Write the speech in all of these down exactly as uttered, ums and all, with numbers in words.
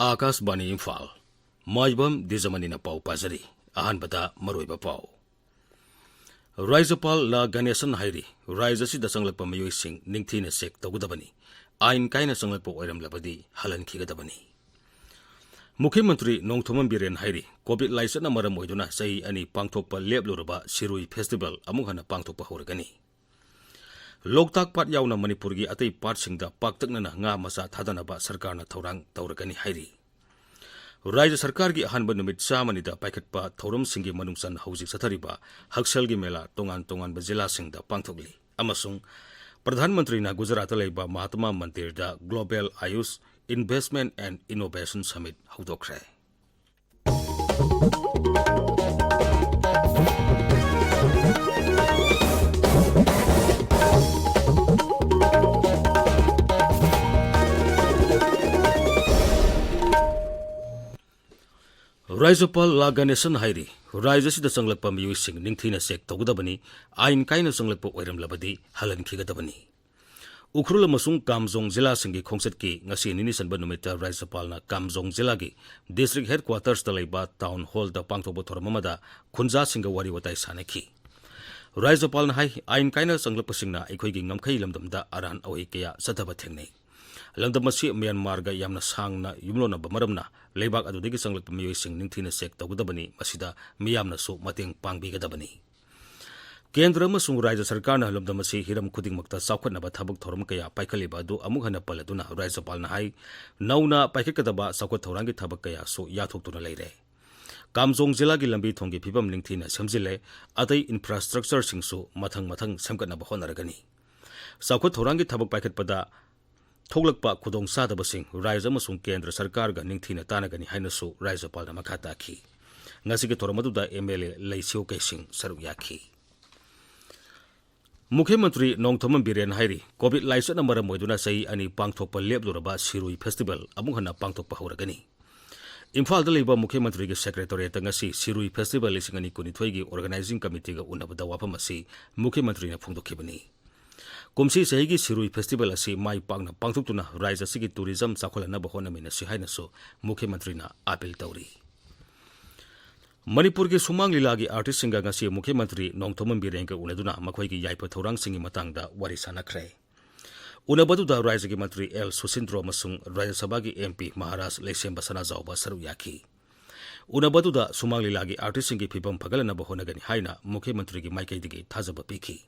ꯑꯥꯀꯥꯁꯕꯥꯅꯤ ꯏꯝꯐꯥꯜ꯫ ꯃꯥꯏꯕꯝ ꯗꯤꯖꯃꯅꯤꯅ ꯄꯥꯎ ꯄꯥꯖꯔꯤ꯫ ꯑꯍꯥꯟꯕꯗ ꯃꯔꯨꯑꯣꯏꯕ ꯄꯥꯎ꯫ ꯔꯥꯖ꯭ꯌꯄꯥꯜ ꯂꯥ ꯒꯅꯦꯁꯟ ꯍꯥꯏꯔꯤ, ꯔꯥꯖ꯭ꯌ ꯑꯁꯤꯗ ꯆꯪꯂꯛꯄ ꯃꯤꯑꯣꯏꯁꯤꯡ ꯅꯤꯡꯊꯤꯅ ꯆꯦꯛ ꯇꯧꯒꯗꯕꯅꯤ, ꯑꯥꯏꯟ ꯀꯥꯏꯅ ꯆꯪꯂꯛꯄ ꯑꯣꯏꯔꯝꯂꯕꯗꯤ ꯍꯜꯍꯟꯈꯤꯒꯗꯕꯅꯤ꯫ ꯃꯨꯈ꯭ꯌ ꯃꯟꯇ꯭ꯔꯤ ꯅꯣꯡꯊꯣꯝꯕꯝ ꯕꯤꯔꯦꯟ ꯍꯥꯏꯔꯤ, ꯀꯣꯚꯤꯗ ꯂꯥꯏꯆꯠꯅ ꯃꯔꯝ ꯑꯣꯏꯗꯨꯅ ꯆꯍꯤ ꯑꯅꯤ ꯄꯥꯡꯊꯣꯛꯄ ꯂꯦꯞꯂꯨꯔꯕ ꯁꯤꯔꯨꯏ ꯐꯦꯁꯇꯤꯚꯦꯜ ꯑꯃꯨꯛ ꯍꯟꯅ ꯄꯥꯡꯊꯣꯛꯄ ꯍꯧꯔꯒꯅꯤ꯫ ꯂꯣꯛꯇꯥꯛ ꯄꯥꯠ ꯌꯥꯎꯅ ꯃꯅꯤꯄꯨꯔꯒꯤ ꯑꯇꯩ ꯄꯥꯠꯁꯤꯡꯗ ꯄꯥꯛꯇꯛꯅꯅ ꯉꯥ ꯃꯆꯥ ꯊꯥꯗꯅꯕ ꯁꯔꯀꯥꯔꯅ ꯊꯧꯔꯥꯡ ꯇꯧꯔꯒꯅꯤ ꯍꯥꯏꯔꯤ꯫ ꯔꯥꯖ꯭ꯌ ꯁꯔꯀꯥꯔꯒꯤ ꯑꯍꯥꯟꯕ ꯅꯨꯃꯤꯠ ꯆꯥꯝꯃꯅꯤꯗ ꯄꯥꯏꯈꯠꯄ ꯊꯧꯔꯝꯁꯤꯡꯒꯤ ꯃꯅꯨꯡ ꯆꯟꯅ ꯍꯧꯖꯤꯛ ꯆꯠꯊꯔꯤꯕ ꯍꯛꯁꯦꯜꯒꯤ ꯃꯦꯂꯥ ꯇꯣꯉꯥꯟ ꯇꯣꯉꯥꯟꯕ ꯖꯤꯂꯥꯁꯤꯡꯗ ꯄꯥꯡꯊꯣꯛꯂꯤ ꯑꯃꯁꯨꯡ ꯄ꯭ꯔꯙꯥꯟ ꯃꯟꯇ꯭ꯔꯤꯅ ꯒꯨꯖꯔꯥꯠꯇ ꯂꯩꯕ ꯃꯍꯥꯇꯃꯥ ꯃꯟꯗꯤꯔꯗ Global Ayush Investment and Innovation Summit ꯍꯧꯗꯣꯛꯈ꯭ꯔꯦ꯫ ꯔꯥꯖ꯭ꯌꯄꯥꯜ ꯂꯥ ꯒꯅꯦꯁꯟ ꯍꯥꯏꯔꯤ, ꯔꯥꯖ꯭ꯌ ꯑꯁꯤꯗ ꯆꯪꯂꯛꯄ ꯃꯤꯑꯣꯏꯁꯤꯡ ꯅꯤꯡꯊꯤꯅ ꯆꯦꯛ ꯇꯧꯒꯗꯕꯅꯤ, ꯑꯥꯏꯟ ꯀꯥꯏꯅ ꯆꯪꯂꯛꯄ ꯑꯣꯏꯔꯝꯂꯕꯗꯤ ꯍꯜꯍꯟꯈꯤꯒꯗꯕꯅꯤ꯫ ꯎꯈ꯭ꯔꯨꯜ ꯑꯃꯁꯨꯡ ꯀꯥꯝꯖꯣꯡ ꯖꯤꯂꯥꯁꯤꯡꯒꯤ ꯈꯣꯡꯆꯠꯀꯤ ꯉꯁꯤ ꯅꯤꯅꯤ ꯆꯟꯕ ꯅꯨꯃꯤꯠꯇ ꯔꯥꯖ꯭ꯌꯄꯥꯜꯅ ꯀꯥꯝꯖꯣꯡ ꯖꯤꯂꯥꯒꯤ ꯗꯤꯁꯇ꯭ꯔꯤꯛ ꯍꯦꯗꯀ꯭ꯋꯥꯇꯔꯁꯇ ꯂꯩꯕ ꯇꯥꯎꯟ ꯍꯣꯜꯗ ꯄꯥꯡꯊꯣꯛꯄ ꯊꯧꯔꯝ ꯑꯃꯗ ꯈꯨꯟꯖꯥꯁꯤꯡꯒ ꯋꯥꯔꯤ ꯋꯥꯇꯥꯏ ꯁꯥꯟꯅꯈꯤ꯫ ꯔꯥꯖ꯭ꯌꯄꯥꯜꯅ ꯍꯥꯏ, ꯑꯥꯏꯟ ꯀꯥꯏꯅ ꯆꯪꯂꯛꯄꯁꯤꯡꯅ ꯑꯩꯈꯣꯏꯒꯤ ꯉꯝꯈꯩ ꯂꯝꯗꯝꯗ ꯑꯔꯥꯟ ꯑꯋꯥꯏ ꯀꯌꯥ ꯆꯠꯊꯕ ꯊꯦꯡꯅꯩ꯫ ꯂꯝꯗꯝ ꯑꯁꯤ ꯃ꯭ꯌꯥꯟꯃꯥꯔꯒ ꯌꯥꯝꯅ ꯁꯥꯡꯅ ꯌꯨꯝꯂꯣꯟꯅꯕ ꯃꯔꯝꯅ ꯂꯩꯕꯥꯛ ꯑꯗꯨꯗꯒꯤ ꯆꯪꯂꯛꯄ ꯃꯤꯑꯣꯏꯁꯤꯡ ꯅꯤꯡꯊꯤꯅ ꯆꯦꯛ ꯇꯧꯒꯗꯕꯅꯤ, ꯃꯁꯤꯗ ꯃꯤꯌꯥꯝꯅꯁꯨ ꯃꯇꯦꯡ ꯄꯥꯡꯕꯤꯒꯗꯕꯅꯤ꯫ ꯀꯦꯟꯗ꯭ꯔ ꯑꯃꯁꯨꯡ ꯔꯥꯖ꯭ꯌ ꯁꯔꯀꯥꯔꯅ ꯂꯝꯗꯝ ꯑꯁꯤ ꯍꯤꯔꯝ ꯈꯨꯗꯤꯡꯃꯛꯇ ꯆꯥꯎꯈꯠꯅꯕ ꯊꯕꯛ ꯊꯧꯔꯝ ꯀꯌꯥ ꯄꯥꯏꯈꯠꯂꯤꯕ ꯑꯗꯨ ꯑꯃꯨꯛ ꯍꯟꯅ ꯄꯜꯂꯗꯨꯅ ꯔꯥꯖ꯭ꯌꯄꯥꯜꯅ ꯍꯥꯏ, ꯅꯧꯅ ꯄꯥꯏꯈꯠꯀꯗꯕ ꯆꯥꯎꯈꯠ ꯊꯧꯔꯥꯡꯒꯤ ꯊꯕꯛ ꯀꯌꯥꯁꯨ ꯌꯥꯊꯣꯛꯇꯨꯅ ꯂꯩꯔꯦ꯫ ꯀꯥꯝꯖꯣꯡ ꯖꯤꯂꯥꯒꯤ ꯂꯝꯕꯤ ꯊꯣꯡꯒꯤ ꯐꯤꯕꯝ ꯅꯤꯡꯊꯤꯅ ꯁꯦꯝꯖꯤꯜꯂꯦ, ꯑꯇꯩ ꯏꯟꯐ꯭ꯔꯥꯁ꯭ꯇ꯭ꯔꯛꯆꯔꯁꯤꯡꯁꯨ ꯃꯊꯪ ꯃꯊꯪ ꯁꯦꯝꯒꯠꯅꯕ ꯍꯣꯠꯅꯔꯒꯅꯤ꯫ ꯆꯥꯎꯈꯠ ꯊꯧꯔꯥꯡꯒꯤ ꯊꯕꯛ ꯄꯥꯏꯈꯠꯄꯗ ꯊꯣꯛꯂꯛꯄ ꯈꯨꯗꯣꯡꯆꯥꯗꯕꯁꯤꯡ ꯔꯥꯖ꯭ꯌ ꯑꯃꯁꯨꯡ ꯀꯦꯟꯗ꯭ꯔ ꯁꯔꯀꯥꯔꯒ ꯅꯤꯡꯊꯤꯅ ꯇꯥꯟꯅꯒꯅꯤ ꯍꯥꯏꯅꯁꯨ ꯔꯥꯖ꯭ꯌꯄꯥꯜꯅ ꯃꯈꯥ ꯇꯥꯈꯤ꯫ ꯉꯁꯤꯒꯤ ꯊꯧꯔꯝ ꯑꯗꯨꯗ ꯑꯦꯝ ꯑꯦꯜ ꯑꯦ ꯂꯩꯁꯤꯌꯣ ꯀꯩꯁꯤꯡ ꯁꯔꯨꯛ ꯌꯥꯈꯤ꯫ ꯃꯨꯈ꯭ꯌ ꯃꯟꯇ꯭ꯔꯤ ꯅꯣꯡꯊꯣꯝꯕꯝ ꯕꯤꯔꯦꯟ ꯍꯥꯏꯔꯤ, ꯀꯣꯚꯤꯗ ꯂꯥꯏꯆꯠꯅ ꯃꯔꯝ ꯑꯣꯏꯗꯨꯅ ꯆꯍꯤ ꯑꯅꯤ ꯄꯥꯡꯊꯣꯛꯄ ꯂꯦꯞꯂꯨꯔꯕ ꯁꯤꯔꯨꯏ ꯐꯦꯁꯇꯤꯚꯦꯜ ꯑꯃꯨꯛ ꯍꯟꯅ ꯄꯥꯡꯊꯣꯛꯄ ꯍꯧꯔꯒꯅꯤ꯫ ꯏꯝꯐꯥꯜꯗ ꯂꯩꯕ ꯃꯨꯈ꯭ꯌ ꯃꯟꯇ꯭ꯔꯤꯒꯤ ꯁꯦꯀ꯭ꯔꯦꯇꯔꯤꯌꯦꯠꯇ ꯉꯁꯤ ꯁꯤꯔꯨꯏ ꯐꯦꯁꯇꯤꯚꯦꯜ ꯂꯤꯁꯤꯡ ꯑꯅꯤ ꯀꯨꯟꯅꯤꯊꯣꯏꯒꯤ ꯑꯣꯔꯒꯅꯥꯏꯖꯤꯡ ꯀꯃꯤꯇꯤꯒ ꯎꯅꯕꯗ ꯋꯥꯐꯝ ꯑꯁꯤ ꯃꯨꯈ꯭ꯌ ꯃꯟꯇ꯭ꯔꯤꯅ ꯐꯣꯡꯗꯣꯛꯈꯤꯕꯅꯤ꯫ ꯀꯨꯝꯁꯤ ꯆꯍꯤꯒꯤ ꯁꯤꯔꯨꯏ ꯐꯦꯁꯇꯤꯚꯦꯜ ꯑꯁꯤ ꯃꯥꯏ ꯄꯥꯛꯅ ꯄꯥꯡꯊꯣꯛꯇꯨꯅ ꯔꯥꯖ꯭ꯌ ꯑꯁꯤꯒꯤ ꯇꯨꯔꯤꯖꯝ ꯆꯥꯎꯈꯠꯍꯟꯅꯕ ꯍꯣꯠꯅꯃꯤꯟꯅꯁꯤ ꯍꯥꯏꯅꯁꯨ ꯃꯨꯈ꯭ꯌ ꯃꯟꯇ꯭ꯔꯤꯅ ꯑꯥꯄꯤꯜ ꯇꯧꯔꯤ꯫ ꯃꯅꯤꯄꯨꯔꯒꯤ ꯁꯨꯃꯥꯡ ꯂꯤꯂꯥꯒꯤ ꯑꯥꯔꯇꯤꯁꯁꯤꯡꯒ ꯉꯁꯤ ꯃꯨꯈ꯭ꯌ ꯃꯟꯇ꯭ꯔꯤ ꯅꯣꯡꯊꯣꯝꯕꯝ ꯕꯤꯔꯦꯟꯒ ꯎꯅꯗꯨꯅ ꯃꯈꯣꯏꯒꯤ ꯌꯥꯏꯐ ꯊꯧꯔꯥꯡꯁꯤꯡꯒꯤ ꯃꯇꯥꯡꯗ ꯋꯥꯔꯤ ꯁꯥꯟꯅꯈ꯭ꯔꯦ꯫ ꯎꯅꯕꯗꯨꯗ ꯔꯥꯖ꯭ꯌꯒꯤ ꯃꯟꯇ꯭ꯔꯤ ꯑꯦꯜ ꯁꯨꯁꯤꯟꯗ꯭ꯔꯣ ꯑꯃꯁꯨꯡ ꯔꯥꯖ꯭ꯌ ꯁꯚꯥꯒꯤ ꯑꯦꯝ ꯄꯤ ꯃꯍꯥꯔꯥꯖ ꯂꯩꯁꯦꯝꯕ ꯁꯅꯥꯖꯥꯎꯕ ꯁꯔꯨꯛ ꯌꯥꯈꯤ꯫ ꯎꯅꯕꯗꯨꯗ ꯁꯨꯃꯥꯡ ꯂꯤꯂꯥꯒꯤ ꯑꯥꯔꯇꯤꯁꯁꯤꯡꯒꯤ ꯐꯤꯕꯝ ꯐꯒꯠꯍꯟꯅꯕ ꯍꯣꯠꯅꯒꯅꯤ ꯍꯥꯏꯅ ꯃꯨꯈ꯭ꯌ ꯃꯟꯇ꯭ꯔꯤꯒꯤ ꯃꯥꯏꯀꯩꯗꯒꯤ ꯊꯥꯖꯕ ꯄꯤꯈꯤ꯫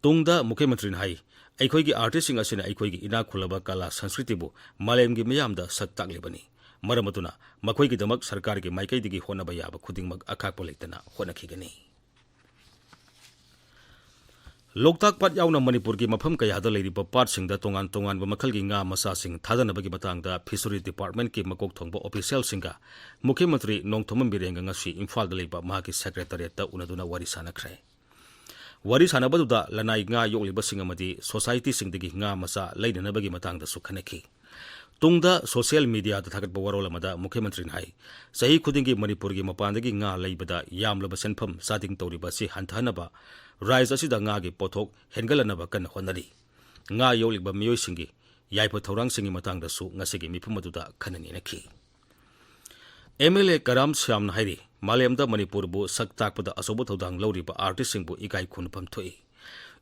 ꯇꯨꯡꯗ ꯃꯨꯈ꯭ꯌ ꯃꯟꯇ꯭ꯔꯤꯅ ꯍꯥꯏ, ꯑꯩꯈꯣꯏꯒꯤ ꯑꯥꯔꯇꯤꯁꯁꯤꯡ ꯑꯁꯤꯅ ꯑꯩꯈꯣꯏꯒꯤ ꯏꯅꯥꯛ ꯈꯨꯜꯂꯕ ꯀꯂꯥ ꯁꯪꯁꯀ꯭ꯔꯤꯇꯤꯕꯨ ꯃꯥꯂꯦꯝꯒꯤ ꯃꯤꯌꯥꯝꯗ ꯁꯛ ꯇꯥꯛꯂꯤꯕꯅꯤ꯫ ꯃꯔꯝ ꯑꯗꯨꯅ ꯃꯈꯣꯏꯒꯤꯗꯃꯛ ꯁꯔꯀꯥꯔꯒꯤ ꯃꯥꯏꯀꯩꯗꯒꯤ ꯍꯣꯠꯅꯕ ꯌꯥꯕ ꯈꯨꯗꯤꯡꯃꯛ ꯑꯈꯥꯛꯄ ꯂꯩꯇꯅ ꯍꯣꯠꯅꯈꯤꯒꯅꯤ꯫ ꯂꯣꯛꯇꯥꯛ ꯄꯥꯠ ꯌꯥꯎꯅ ꯃꯅꯤꯄꯨꯔꯒꯤ ꯃꯐꯝ ꯀꯌꯥꯗ ꯂꯩꯔꯤꯕ ꯄꯥꯠꯁꯤꯡꯗ ꯇꯣꯉꯥꯟ ꯇꯣꯉꯥꯟꯕ ꯃꯈꯜꯒꯤ ꯉꯥ ꯃꯆꯥꯁꯤꯡ ꯊꯥꯗꯅꯕꯒꯤ ꯃꯇꯥꯡꯗ ꯐꯤꯁꯔꯤ ꯗꯤꯄꯥꯔꯠꯃꯦꯟꯠꯀꯤ ꯃꯀꯣꯛ ꯊꯣꯡꯕ ꯑꯣꯐꯤꯁꯤꯌꯦꯜꯁꯤꯡꯒ ꯃꯨꯈ꯭ꯌ ꯃꯟꯇ꯭ꯔꯤ ꯅꯣꯡꯊꯣꯝꯕꯝ ꯕꯤꯔꯦꯟꯒ ꯉꯁꯤ ꯏꯝꯐꯥꯜꯗ ꯂꯩꯕ ꯃꯍꯥꯛꯀꯤ ꯁꯦꯀ꯭ꯔꯦꯇꯔꯤꯌꯦꯠꯇ ꯎꯅꯗꯨꯅ ꯋꯥꯔꯤ ꯁꯥꯟꯅꯈ꯭ꯔꯦ꯫ ꯋꯥꯔꯤ ꯁꯥꯟꯅꯕꯗꯨꯗ ꯂꯅꯥꯏ ꯉꯥ ꯌꯣꯛꯂꯤꯕꯁꯤꯡ ꯑꯃꯗꯤ ꯁꯣꯁꯥꯏꯇꯤꯁꯤꯡꯗꯒꯤ ꯉꯥ ꯃꯆꯥ ꯂꯩꯅꯅꯕꯒꯤ ꯃꯇꯥꯡꯗꯁꯨ ꯈꯟꯅꯈꯤ꯫ ꯇꯨꯡꯗ ꯁꯣꯁꯤꯌꯦꯜ ꯃꯤꯗꯤꯌꯥꯗ ꯊꯥꯒꯠꯄ ꯋꯥꯔꯣꯜ ꯑꯃꯗ ꯃꯨꯈ꯭ꯌ ꯃꯟꯇ꯭ꯔꯤꯅ ꯍꯥꯏ, ꯆꯍꯤ ꯈꯨꯗꯤꯡꯒꯤ ꯃꯅꯤꯄꯨꯔꯒꯤ ꯃꯄꯥꯟꯗꯒꯤ ꯉꯥ ꯂꯩꯕꯗ ꯌꯥꯝꯂꯕ ꯁꯦꯟꯐꯝ ꯆꯥꯗꯤꯡ ꯇꯧꯔꯤꯕ ꯑꯁꯤ ꯍꯟꯊꯍꯟꯅꯕ ꯔꯥꯖ꯭ꯌ ꯑꯁꯤꯗ ꯉꯥꯒꯤ ꯄꯣꯠꯊꯣꯛ ꯍꯦꯟꯒꯠꯍꯟꯅꯕ ꯀꯟꯅ ꯍꯣꯠꯅꯔꯤ꯫ ꯉꯥ ꯌꯣꯛꯂꯤꯕ ꯃꯤꯑꯣꯏꯁꯤꯡꯒꯤ ꯌꯥꯏꯐ ꯊꯧꯔꯥꯡꯁꯤꯡꯒꯤ ꯃꯇꯥꯡꯗꯁꯨ ꯉꯁꯤꯒꯤ ꯃꯤꯐꯝ ꯑꯗꯨꯗ ꯈꯟꯅ ꯅꯩꯅꯈꯤ꯫ ꯑꯦꯝ ꯑꯦꯜ ꯑꯦ ꯀꯔꯥꯝ ꯁ꯭ꯌꯥꯝꯅ ꯍꯥꯏꯔꯤ, ꯃꯥꯂꯦꯝꯗ ꯃꯅꯤꯄꯨꯔꯕꯨ ꯁꯛ ꯇꯥꯛꯄꯗ ꯑꯆꯧꯕ ꯊꯧꯗꯥꯡ ꯂꯧꯔꯤꯕ ꯑꯥꯔꯇꯤꯁꯁꯤꯡꯕꯨ ꯏꯀꯥꯏ ꯈꯨꯝꯅꯐꯝ ꯊꯣꯛꯏ꯫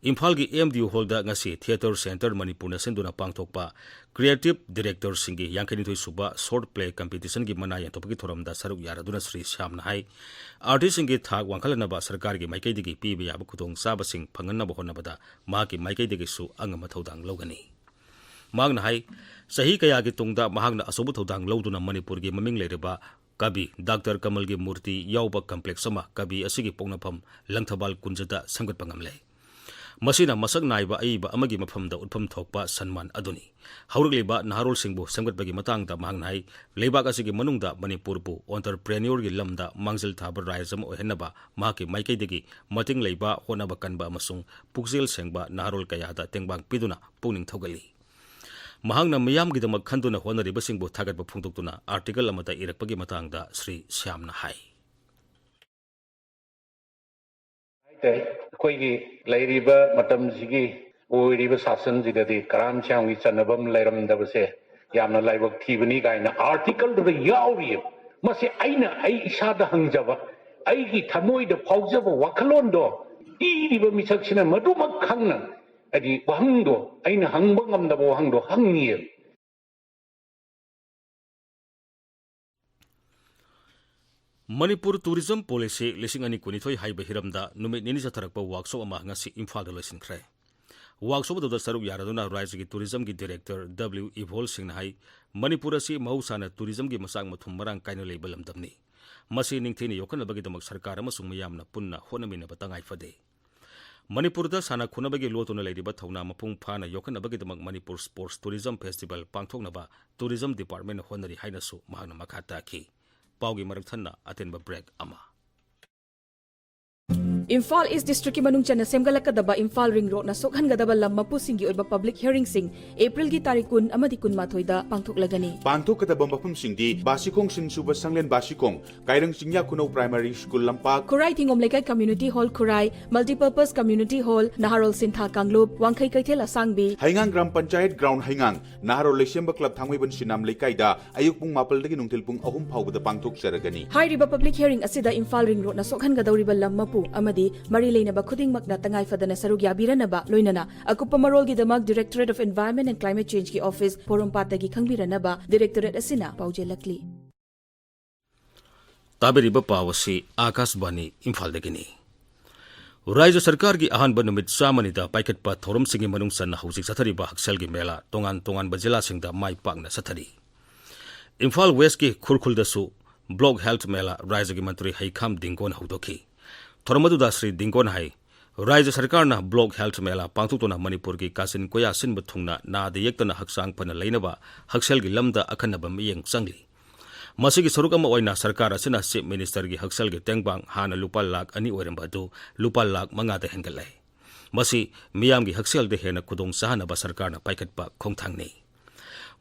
ꯏꯝꯐꯥꯜꯒꯤ ꯑꯦꯝ ꯗꯤ ꯌꯨ ꯍꯣꯜꯗ ꯉꯁꯤ ꯊꯤꯌꯦꯇꯔ ꯁꯦꯟꯇꯔ ꯃꯅꯤꯄꯨꯔꯅ ꯁꯤꯟꯗꯨꯅ ꯄꯥꯡꯊꯣꯛꯄ ꯀ꯭ꯔꯤꯌꯦꯇꯤꯚ ꯗꯤꯔꯦꯛꯇꯔꯁꯤꯡꯒꯤ ꯌꯥꯡꯈꯩꯅꯤꯊꯣꯏ ꯁꯨꯕ ꯁꯣꯔꯠ ꯄ꯭ꯂꯦ ꯀꯝꯄꯤꯇꯤꯁꯟꯒꯤ ꯃꯅꯥ ꯌꯦꯟꯊꯣꯛꯄꯒꯤ ꯊꯧꯔꯝꯗ ꯁꯔꯨꯛ ꯌꯥꯔꯗꯨꯅ ꯁ꯭ꯔꯤ ꯁ꯭ꯌꯥꯝꯅ ꯍꯥꯏ, ꯑꯥꯔꯇꯤꯁꯁꯤꯡꯒꯤ ꯊꯥꯛ ꯋꯥꯡꯈꯠꯍꯟꯅꯕ ꯁꯔꯀꯥꯔꯒꯤ ꯃꯥꯏꯀꯩꯗꯒꯤ ꯄꯤꯕ ꯌꯥꯕ ꯈꯨꯗꯣꯡꯆꯥꯕꯁꯤꯡ ꯐꯪꯍꯟꯅꯕ ꯍꯣꯠꯅꯕꯗ ꯃꯍꯥꯛꯀꯤ ꯃꯥꯏꯀꯩꯗꯒꯤꯁꯨ ꯑꯉꯝꯕ ꯊꯧꯗꯥꯡ ꯂꯧꯒꯅꯤ꯫ ꯃꯍꯥꯛꯅ ꯍꯥꯏ, ꯆꯍꯤ ꯀꯌꯥꯒꯤ ꯇꯨꯡꯗ ꯃꯍꯥꯛꯅ ꯑꯆꯧꯕ ꯊꯧꯗꯥꯡ ꯂꯧꯗꯨꯅ ꯃꯅꯤꯄꯨꯔꯒꯤ ꯃꯃꯤꯡ ꯂꯩꯔꯕ ꯀꯕꯤ ꯗꯥꯛꯇꯔ ꯀꯃꯜꯒꯤ ꯃꯨꯔꯇꯤ ꯌꯥꯎꯕ ꯀꯝꯄ꯭ꯂꯦꯛꯁ ꯑꯃ ꯀꯕꯤ ꯑꯁꯤꯒꯤ ꯄꯣꯛꯅꯐꯝ ꯂꯪꯊꯕꯥꯜ ꯀꯨꯟꯖꯗ ꯁꯦꯝꯒꯠꯄ ꯉꯝꯂꯦ꯫ ꯃꯁꯤꯅ ꯃꯁꯛ ꯅꯥꯏꯕ ꯑꯏꯕ ꯑꯃꯒꯤ ꯃꯐꯝꯗ ꯎꯠꯐꯝ ꯊꯣꯛꯄ ꯁꯟꯃꯥꯟ ꯑꯗꯨꯅꯤ꯫ ꯍꯧꯔꯛꯂꯤꯕ ꯅꯍꯥꯔꯣꯜꯁꯤꯡꯕꯨ ꯁꯦꯝꯒꯠꯄꯒꯤ ꯃꯇꯥꯡꯗ ꯃꯍꯥꯛꯅ ꯍꯥꯏ, ꯂꯩꯕꯥꯛ ꯑꯁꯤꯒꯤ ꯃꯅꯨꯡꯗ ꯃꯅꯤꯄꯨꯔꯕꯨ ꯑꯣꯟꯇꯔꯄ꯭ꯔꯦꯅ꯭ꯌꯣꯔꯒꯤ ꯂꯝꯗ ꯃꯥꯡꯖꯤꯜ ꯊꯥꯕ ꯔꯥꯖ꯭ꯌ ꯑꯃ ꯑꯣꯏꯍꯟꯅꯕ ꯃꯍꯥꯛꯀꯤ ꯃꯥꯏꯀꯩꯗꯒꯤ ꯃꯇꯦꯡ ꯂꯩꯕ, ꯍꯣꯠꯅꯕ ꯀꯟꯕ ꯑꯃꯁꯨꯡ ꯄꯨꯛꯆꯦꯜ ꯁꯦꯡꯕ ꯅꯍꯥꯔꯣꯜ ꯀꯌꯥꯗ ꯇꯦꯡꯕꯥꯡ ꯄꯤꯗꯨꯅ ꯄꯨꯛꯅꯤꯡ ꯊꯧꯒꯠꯂꯤ꯫ ꯃꯍꯥꯛꯅ ꯃꯤꯌꯥꯝꯒꯤꯗꯃꯛ ꯈꯟꯗꯨꯅ ꯍꯣꯠꯅꯔꯤꯕꯁꯤꯡꯕꯨ ꯊꯥꯒꯠꯄ ꯐꯣꯡꯗꯣꯛꯇꯨꯅ ꯑꯥꯔꯇꯤꯀꯜ ꯑꯃꯗ ꯏꯔꯛꯄꯒꯤ ꯃꯇꯥꯡꯗ ꯁ꯭ꯔꯤ ꯁ꯭ꯌꯥꯝꯅ ꯍꯥꯏ꯫ ꯍꯥꯏꯇꯥꯔꯦ, ꯑꯩꯈꯣꯏꯒꯤ ꯂꯩꯔꯤꯕ ꯃꯇꯝꯁꯤꯒꯤ ꯑꯣꯏꯔꯤꯕ ꯁꯥꯁꯟꯁꯤꯗꯗꯤ ꯀꯔꯥꯝ ꯁ꯭ꯌꯥꯝꯒꯤ ꯆꯟꯅꯐꯝ ꯂꯩꯔꯝꯗꯕꯁꯦ ꯌꯥꯝꯅ ꯂꯥꯏꯕꯛ ꯊꯤꯕꯅꯤ ꯀꯥꯏꯅ ꯑꯥꯔꯇꯤꯀꯜꯗꯨꯗ ꯌꯥꯎꯔꯤꯑꯕ꯫ ꯃꯁꯤ ꯑꯩꯅ ꯑꯩ ꯏꯁꯥꯗ ꯍꯪꯖꯕ, ꯑꯩꯒꯤ ꯊꯃꯣꯏꯗ ꯐꯥꯎꯖꯕ ꯋꯥꯈꯜꯂꯣꯟꯗꯣ ꯏꯔꯤꯕ ꯃꯤꯁꯛꯁꯤꯅ ꯃꯗꯨꯃꯛ ꯈꯪꯅ, ꯍꯥꯏꯗꯤ, ꯋꯥꯍꯪꯗꯣ, ꯑꯩꯅ ꯍꯪꯕ ꯉꯝꯗꯕ ꯋꯥꯍꯪꯗꯣ ꯍꯪꯉꯤꯑꯕ꯫ ꯃꯅꯤꯄꯨꯔ ꯇꯨꯔꯤꯖꯝ ꯄꯣꯂꯤꯁꯤ ꯂꯤꯁꯤꯡ ꯑꯅꯤ ꯀꯨꯟꯅꯤꯊꯣꯏ ꯍꯥꯏꯕ ꯍꯤꯔꯝꯗ ꯅꯨꯃꯤꯠ ꯅꯤꯅꯤ ꯆꯠꯊꯔꯛꯄ ꯋꯥꯛꯁꯣꯞ ꯑꯃ ꯉꯁꯤ ꯏꯝꯐꯥꯜꯗ ꯂꯣꯏꯁꯤꯟꯈ꯭ꯔꯦ꯫ ꯋꯥꯛꯁꯣꯞ ꯑꯗꯨꯗ ꯁꯔꯨꯛ ꯌꯥꯔꯗꯨꯅ ꯔꯥꯖ꯭ꯌꯒꯤ ꯇꯨꯔꯤꯖꯝꯒꯤ ꯗꯤꯔꯦꯛꯇꯔ ꯗꯕ꯭ꯂꯤꯎ ꯏꯕꯣꯜ ꯁꯤꯡꯅ ꯍꯥꯏ, ꯃꯅꯤꯄꯨꯔ ꯑꯁꯤ ꯃꯍꯧꯁꯥꯅ ꯇꯨꯔꯤꯖꯝꯒꯤ ꯃꯆꯥꯛ ꯃꯊꯨꯝ ꯃꯔꯥꯡ ꯀꯥꯏꯅ ꯂꯩꯕ ꯂꯝꯗꯝꯅꯤ꯫ ꯃꯁꯤ ꯅꯤꯡꯊꯤꯅ ꯌꯣꯛꯈꯠꯅꯕꯒꯤꯗꯃꯛ ꯁꯔꯀꯥꯔ ꯑꯃꯁꯨꯡ ꯃꯤꯌꯥꯝꯅ ꯄꯨꯟꯅ ꯍꯣꯠꯅꯃꯤꯟꯅꯕ ꯇꯉꯥꯏ ꯐꯗꯦ꯫ ꯃꯅꯤꯄꯨꯔꯗ ꯁꯥꯟꯅ ꯈꯣꯠꯅꯕꯒꯤ ꯂꯣꯠꯇꯨꯅ ꯂꯩꯔꯤꯕ ꯊꯧꯅꯥ ꯃꯄꯨꯡ ꯐꯥꯅ ꯌꯣꯛꯈꯠꯅꯕꯒꯤꯗꯃꯛ ꯃꯅꯤꯄꯨꯔ ꯁ꯭ꯄꯣꯔꯠꯁ ꯇꯨꯔꯤꯖꯝ ꯐꯦꯁꯇꯤꯚꯦꯜ ꯄꯥꯡꯊꯣꯛꯅꯕ ꯇꯨꯔꯤꯖꯝ ꯗꯤꯄꯥꯔꯠꯃꯦꯟꯅ ꯍꯣꯠꯅꯔꯤ ꯍꯥꯏꯅꯁꯨ ꯃꯍꯥꯛꯅ ꯃꯈꯥ ꯇꯥꯈꯤ꯫ ꯄꯥꯎꯒꯤ ꯃꯔꯛ ꯊꯠꯅ ꯑꯇꯦꯟꯕ ꯕ꯭ꯔꯦꯛ ꯑꯃ꯫ ꯏꯝꯐꯥꯜ ꯏꯁ ꯗꯤꯁꯇ꯭ꯔꯤꯛꯀꯤ ꯃꯅꯨꯡ ꯆꯟꯅ ꯁꯦꯝꯒꯠꯂꯛꯀꯗꯕ ꯏꯝꯐꯥꯜ ꯔꯤꯡ ꯔꯣꯗꯅ ꯁꯣꯛꯍꯟꯒꯗꯕ ꯂꯝ ꯃꯄꯨꯁꯤꯡꯒꯤ ꯑꯣꯏꯕ ꯄꯕ꯭ꯂꯤꯛ ꯍꯤꯌꯔꯤꯡꯁꯤꯡ ꯑꯦꯄ꯭ꯔꯤꯜꯒꯤ ꯇꯥꯔꯤꯛ ꯀꯨꯟ ꯑꯃꯗꯤ ꯀꯨꯟꯃꯥꯊꯣꯏꯗ ꯄꯥꯡꯊꯣꯛꯂꯒꯅꯤ꯫ ꯄꯥꯡꯊꯣꯛꯀꯗꯕ ꯃꯐꯝꯁꯤꯡꯗꯤ ꯕꯥꯁꯤꯈꯣꯡ ꯁꯤꯟꯁꯨꯕ ꯁꯪꯂꯦꯟ ꯕꯥꯁꯤꯈꯣꯡ, ꯀꯥꯏꯔꯪ ꯆꯤꯡꯌꯥ ꯈꯨꯅꯧ ꯄ꯭ꯔꯥꯏꯃꯥꯔꯤ ꯁ꯭ꯀꯨꯜ ꯂꯝꯄꯥꯛ, ꯈꯨꯔꯥꯏ ꯊꯤꯡꯒꯣꯝ ꯂꯩꯀꯥꯏ ꯀꯝꯃ꯭ꯌꯨꯅꯤꯇꯤ ꯍꯣꯜ ꯈꯨꯔꯥꯏ, ꯃꯜꯇꯤꯄꯔꯄꯁ ꯀꯝꯃ꯭ꯌꯨꯅꯤꯇꯤ ꯍꯣꯜ, ꯅꯍꯥꯔꯣꯜ ꯁꯤꯟꯊꯥ ꯀꯥꯡꯂꯨꯞ, ꯋꯥꯡꯈꯩ ꯀꯩꯊꯦꯜ ꯑꯁꯥꯡꯕꯤ, ꯍꯩꯉꯥꯡ ꯒ꯭ꯔꯥꯝ ꯄꯟꯆꯥꯌꯠ ꯒ꯭ꯔꯥꯎꯟ ꯍꯩꯉꯥꯡ, ꯅꯍꯥꯔꯣꯜ ꯂꯩꯁꯦꯝꯕ ꯀ꯭ꯂꯕ ꯊꯥꯡꯃꯩꯕꯟ ꯁꯤꯅꯥꯝ ꯂꯩꯀꯥꯏꯗ ꯑꯌꯨꯛ ꯄꯨꯡ ꯃꯥꯄꯜꯗꯒꯤ ꯅꯨꯡꯊꯤꯜ ꯄꯨꯡ ꯑꯍꯨꯝ ꯐꯥꯎꯕꯗ ꯄꯥꯡꯊꯣꯛꯆꯔꯒꯅꯤ꯫ ꯍꯥꯏꯔꯤꯕ ꯄꯕ꯭ꯂꯤꯛ ꯍꯤꯌꯔꯤꯡ ꯑꯁꯤꯗ ꯏꯝꯐꯥꯜ ꯔꯤꯡ ꯔꯣꯗꯅ ꯁꯣꯛꯍꯟꯒꯗꯧꯔꯤꯕ ꯂꯝ ꯃꯄꯨ ꯑꯃꯗꯤ ꯃꯔꯤ ꯂꯩꯅꯕ ꯈꯨꯗꯤꯡꯃꯛꯅ ꯇꯉꯥꯏ ꯐꯗꯅ ꯁꯔꯨꯛ ꯌꯥꯕꯤꯔꯅꯕ, ꯂꯣꯏꯅꯅ ꯑꯀꯨꯞꯄ ꯃꯔꯣꯜꯒꯤꯗꯃꯛ Directorate of Environment and Climate Changeꯀꯤ ꯑꯣꯐꯤꯁ ꯄꯣꯔꯣꯝꯄꯥꯠꯇꯒꯤ ꯈꯪꯕꯤꯔꯅꯕ ꯗꯤꯔꯦꯛꯇꯣꯔꯦꯠ ꯑꯁꯤꯅ ꯄꯥꯎꯖꯦꯜꯂꯛꯂꯤ꯫ ꯇꯥꯕꯤꯔꯤꯕ ꯄꯥꯎ ꯑꯁꯤ ꯑꯥꯀꯥꯁꯕꯥꯅꯤ ꯏꯝꯐꯥꯜꯗꯒꯤꯅꯤ꯫ ꯔꯥꯖ꯭ꯌ ꯁꯔꯀꯥꯔꯒꯤ ꯑꯍꯥꯟꯕ ꯅꯨꯃꯤꯠ ꯆꯥꯝꯃꯅꯤꯗ ꯄꯥꯏꯈꯠꯄ ꯊꯧꯔꯝꯁꯤꯡꯒꯤ ꯃꯅꯨꯡ ꯆꯟꯅ ꯍꯧꯖꯤꯛ ꯆꯠꯊꯔꯤꯕ ꯍꯛꯁꯦꯜꯒꯤ ꯃꯦꯂꯥ, ꯇꯣꯉꯥꯟ ꯇꯣꯉꯥꯟꯕ ꯖꯤꯂꯥꯁꯤꯡꯗ ꯃꯥꯏ ꯄꯥꯛꯅ ꯆꯠꯊꯔꯤ꯫ ꯏꯝꯐꯥꯜ ꯋꯦꯁꯀꯤ ꯈꯨꯔꯈꯨꯜꯗꯁꯨ ꯕ꯭ꯂꯣꯛ ꯍꯦꯜꯊ ꯃꯦꯂꯥ ꯔꯥꯖ꯭ꯌꯒꯤ ꯃꯟꯇ꯭ꯔꯤ ꯍꯩꯈꯥꯝ ꯗꯤꯡꯒꯣꯟ ꯍꯧꯗꯣꯛꯈꯤ꯫ ꯊꯧꯔꯝ ꯑꯗꯨꯗ ꯁ꯭ꯔꯤ ꯗꯤꯡꯒꯣꯟ ꯍꯥꯏ, ꯔꯥꯖ꯭ꯌ ꯁꯔꯀꯥꯔꯅ ꯕ꯭ꯂꯣꯛ ꯍꯦꯜꯊ ꯃꯦꯂꯥ ꯄꯥꯡꯊꯣꯛꯇꯨꯅ ꯃꯅꯤꯄꯨꯔꯒꯤ ꯀꯥꯆꯤꯟ ꯀꯣꯌꯥ ꯁꯤꯟꯕ ꯊꯨꯡꯅ ꯅꯥꯗ ꯌꯦꯛꯇꯅ ꯍꯛꯆꯥꯡ ꯐꯅ ꯂꯩꯅꯕ ꯍꯛꯁꯦꯜꯒꯤ ꯂꯝꯗ ꯑꯈꯟꯅꯕ ꯃꯤꯠꯌꯦꯡ ꯆꯪꯂꯤ꯫ ꯃꯁꯤꯒꯤ ꯁꯔꯨꯛ ꯑꯃ ꯑꯣꯏꯅ ꯁꯔꯀꯥꯔ ꯑꯁꯤꯅ ꯆꯤꯐ ꯃꯤꯅꯤꯁꯇꯔꯒꯤ ꯍꯛꯁꯦꯜꯒꯤ ꯇꯦꯡꯕꯥꯡ ꯍꯥꯟꯅ ꯂꯨꯄꯥ ꯂꯥꯈ ꯑꯅꯤ ꯑꯣꯏꯔꯝꯕ ꯑꯗꯨ ꯂꯨꯄꯥ ꯂꯥꯈ ꯃꯉꯥꯗ ꯍꯦꯟꯒꯠꯂꯦ꯫ ꯃꯁꯤ ꯃꯤꯌꯥꯝꯒꯤ ꯍꯛꯁꯦꯜꯗ ꯍꯦꯟꯅ ꯈꯨꯗꯣꯡ ꯆꯥꯍꯟꯅꯕ ꯁꯔꯀꯥꯔꯅ ꯄꯥꯏꯈꯠꯄ ꯈꯣꯡꯊꯥꯡꯅꯤ꯫